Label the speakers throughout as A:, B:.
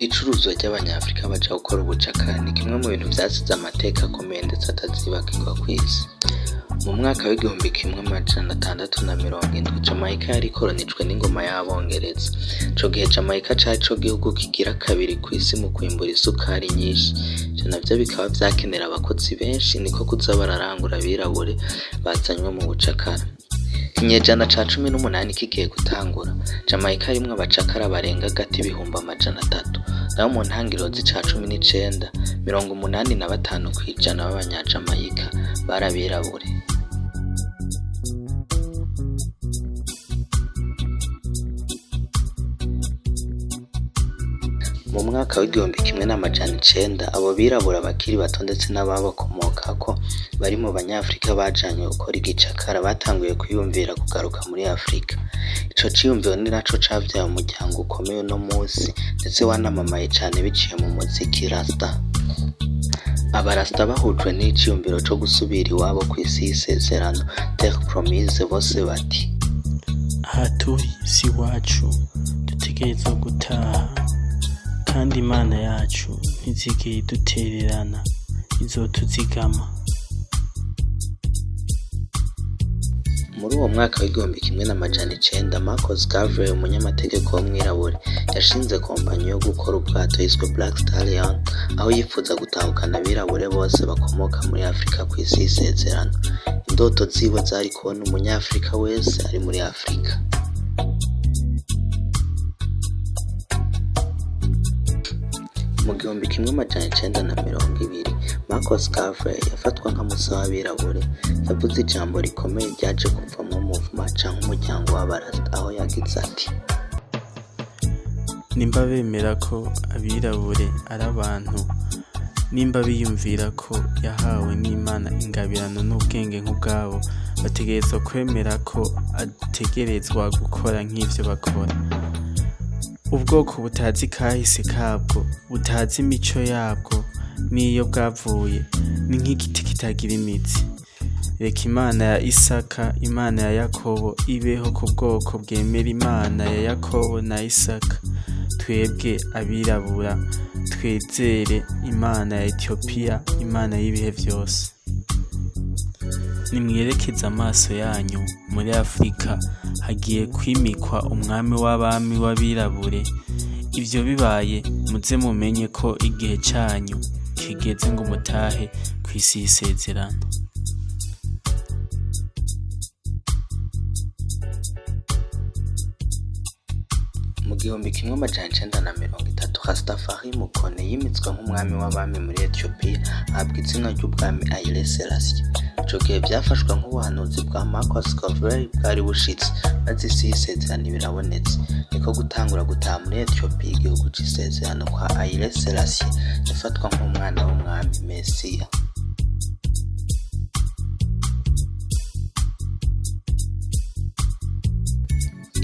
A: Icuruzwa ry'abanyafrika baja gukora ubucakara ni kimwe mu bintu vyasize amateka akomeye ndetse atazibagirwa kw'isi. Mu mwaka w'1670 Jamaica yari ikoronijwe n'ingoma y'Abongereza. Ico gihe Jamaica cari co gihugu kigira kabiri kw'isi mu kwimbura isukari nyinshi. Ivyo navyo bikaba vyakenera abakozi benshi, niko kuza bararangura abirabure bazanywe mu bucakara. Ikinyejana ca 18 kigiye gutangura, Jamaica yarimwo abacakara barenga gato 300,000, naho mu ntangiriro z'ica 19, 85% b'abanya-Jamaica bari abirabure. Mu mwaka w'1900, abo birabura bakiri bato ndetse n'ababakomokako bari mu banyafrika bajanywe gukora igicakara batanguye kwiyumvira kugaruka muri Afrika. Ico ciyumviro ni naco cavyaye umuryango ukomeye uno musi ndetse wanamamaye cane biciye mu muziki Rasta. Abarasta bahujwe n'iciyumviro co gusubira iwabo kw'isi y'isezerano, Terre Promise, bose bati:
B: Aha turi si iwacu, dutegerezwa gutaha, kandi Imana yacu ntizigera idutererana, izotuzigama.
A: Muri uwo mwaka w'1900, Marcus Garvey, umunyamategeko w'umwirabure, yashinze kompanyi yo gukora ubwato yiswe Black Star Line, aho yipfuza gutahukana abirabure bose bakomoka muri Afrika kw'isi y'isezerano. Indoto ziwe zari kubona umunyafrika wese ari muri Afrika. Mu 1920, Marcus Garvey yafatwa nka Musa w'abirabure, yavuze ijambo rikomeye ryaje kuvamwo mouvement canke umuryango w'abarasta, aho yagize ati:
B: Nimba bemera ko abirabure ari abantu, nimba biyumvira ko yahawe n'Imana ingabirano n'ubwenge nk'ubwabo, bategerezwa kwemera ko ategerezwa gukora nk'ivyo bakora. Ubwoko butazi kahise kabwo, butazi imico yabwo n'iyo bwavuye, ni nk'igiti kitagira imizi. Reka Imana ya Isaka, Imana ya Yakobo ibeho ku bwoko bwemera Imana ya Yakobo na Isaka. Twebwe abirabura twizere Imana ya Etiyopiya, Imana y'ibihe vyose. Nimwerekeze amaso yanyu muri Afrika, hagiye kwimikwa umwami w'abami w'abirabure. Ivyo bibaye, muze mumenye ko igihe canyu kigeze ngo mutahe kw'isi y'isezerano.
A: Mu 1930, Rastafari Mukone yimitswe nk'umwami w'abami muri Ethiopia, ahabwa izina ry'ubwami Haile Selassie. Ico gihe vyafashwe nk'ubuhanuzi bwa Marcus Garvey bwari bushitse, maze isi y'isezerano iba irabonetse. Niko gutangura gutaha muri Ethiopia, igihugu c'isezerano kwa Haile Selassie yafatwa nk'umwana w'umwami Mesiya.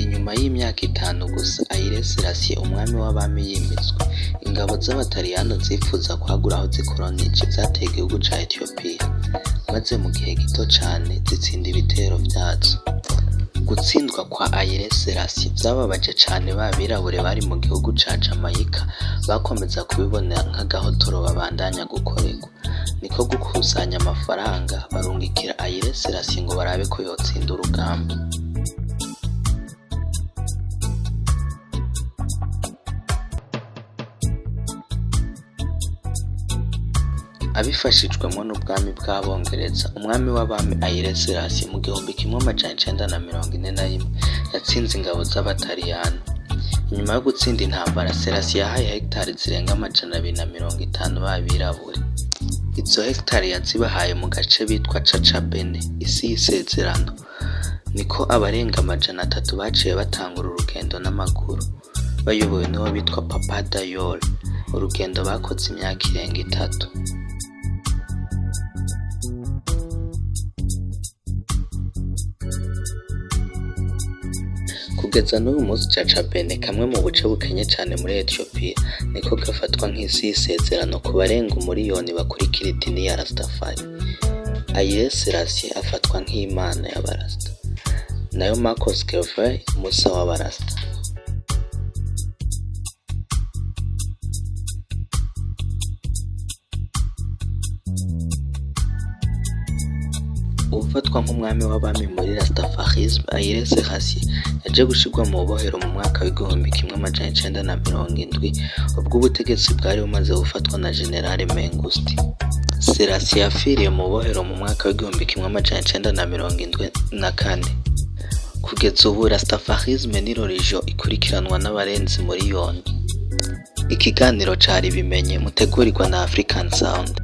A: Inyuma y'imyaka 5 gusa Haile Selassie umwami w'abami yimitswe, ingabo z'Abataliyano zipfuza kwagura aho zikoronije vyateye igihugu ca Ethiopia, maze mu gihe gito cane zitsinda ibitero vyazo. Gutsindwa kwa Haile Selassie vyababaje cane ba birabure bari mu gihugu ca Jamaica, bakomeza kubibona nk'agahotoro babandanya gukorerwa. Niko gukusanya amafaranga barungikira Haile Selassie ngo barabe ko yotsinda urugamba. Abifashijwemwo n'ubwami bw'Abongereza, umwami w'abami Haile Selassie mu 1941 yatsinze ingabo z'Abataliyano. Inyuma yo gutsinda intambara, Selassie yahaye hegitari zirenga 250 b'abirabure. Izo hegitari yazibahaye mu gace bitwa Cacabene, isi y'isezerano. Niko abarenga 300 baciye batangura urugendo n'amaguru, bayobowe n'uwo bitwa Papa Dayol, urugendo bakoze imyaka irenga 3. Kugeza n'uyu munsi Cacabene, kamwe mu buce bukenye cane muri Ethiopia, niko gafatwa nk'isi y'isezerano ku barenga 1 miliyoni bakurikira idini ya Rastafari. Haile Selassie afatwa nk'imana y'abarasta, nayo Marcus Garvey Musa w'abarasta. Uwufatwa nk'umwami w'abami muri Rastafarisme, Haile Selassie, yaje gushirwa mu bohero mu mwaka w'1970 ubwo ubutegetsi bwari bumaze gufatwa na General Mengistu. Selassie yapfiriye mu bohero mu mwaka w'1974. Kugeza ubu Rastafarisme ni religion ikurikiranwa n'abarenze umuriyoni. Ikiganiro cari Bimenye mutegurirwa na African Sound.